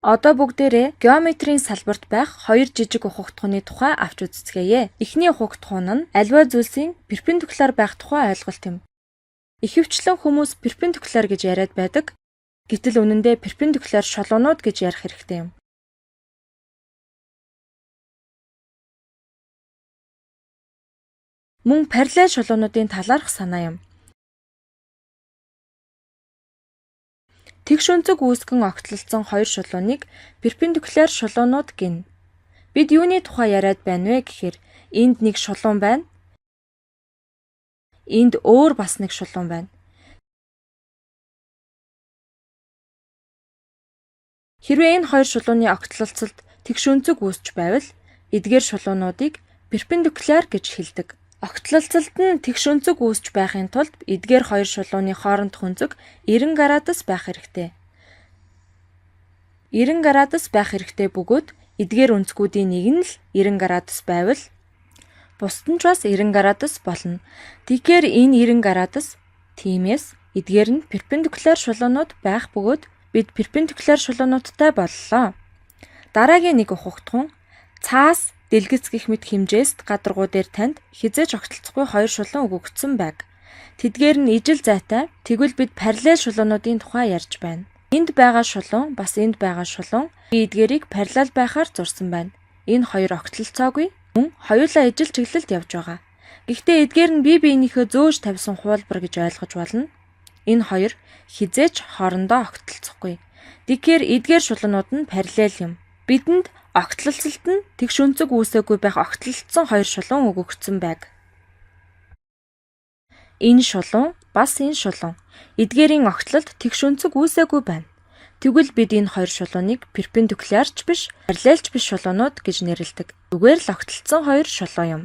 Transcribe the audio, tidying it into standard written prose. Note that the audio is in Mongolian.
Одоо бүгдээрээ геометрийн салбарт байх хоёр жижиг ухагтхууны тухай авч үзцгээе. Эхний ухагтхуун нь аливаа зүйлсийн перпендикуляр байх тухай ойлголт юм. Ихэвчлэн хүмүүс перпендикуляр гэж яриад байдаг. Гэтэл үнэндээ перпендикуляр шулуунууд гэж ярих хэрэгтэй юм. Мөн параллел шулуунуудын талаарх санаа юм. Тэгш өнцөг үүсгэн огтлолцсон хоёр шулууныг перпендикуляр шулуунууд гэнэ. Бид юуны тухай яриад байна вэ гэхээр энд нэг шулуун байна. Энд өөр бас нэг шулуун байна. Хэрвээ энэ хоёр шулууны огтлолцолд тэгш өнцөг үүсч байвал эдгээр шулуунуудыг перпендикуляр гэж хэлдэг. Огтлолцолд нь тэгш өнцөг үүсч байхын тулд эдгээр хоёр шулууны хоорондох өнцөг 90 градус байх хэрэгтэй. 90 градус байх хэрэгтэй бөгөөд эдгээр өнцгүүдийн нэг нь л 90 градус байвал бусад нь ч бас 90 градус болно. Тэгэхээр энэ 90 градус, тиймээс эдгээр нь перпендикуляр шулуунууд байх бөгөөд бид перпендикуляр шулуунуудтай боллоо. Дараагийн нэг ухагтхуун цаас дэлгэц гэх мэт хэмжээст гадаргуу дээр танд хэзээ ч огтлцохгүй хоёр шулуун өгөгдсөн байг. Тэдгээр нь ижил зайтай, тэгвэл бид параллел шулуунуудын тухай ярьж байна. Энд байгаа шулуун бас энд байгаа шулуун, би эдгээрийг параллел байхаар зурсан байна. Энэ хоёр огтлолцоогүй, мөн хоёулаа ижил чиглэлд явж байгаа. Гэхдээ эдгээр нь бие биенийхээ зөөж тавьсан хуулбар гэж ойлгож болно. Энэ хоёр хэзээ ч хоорондоо огтлолцохгүй. Тэгэхээр эдгээр шулуунууд нь параллел юм. Бидэнд огтлолцолд нь тэгш өнцөг үүсээгүй байх огтлолцсон хоёр шулуун өгөгдсөн байг. Энэ шулуун бас энэ шулуун. Эдгээрийн огтлолд тэгш өнцөг үүсээгүй байна. Тэгвэл бид энэ хоёр шулууныг перпендикулярч биш, параллелч биш шулуунууд гэж нэрлэдэг. Зүгээр л огтлолцсон хоёр шулуун юм.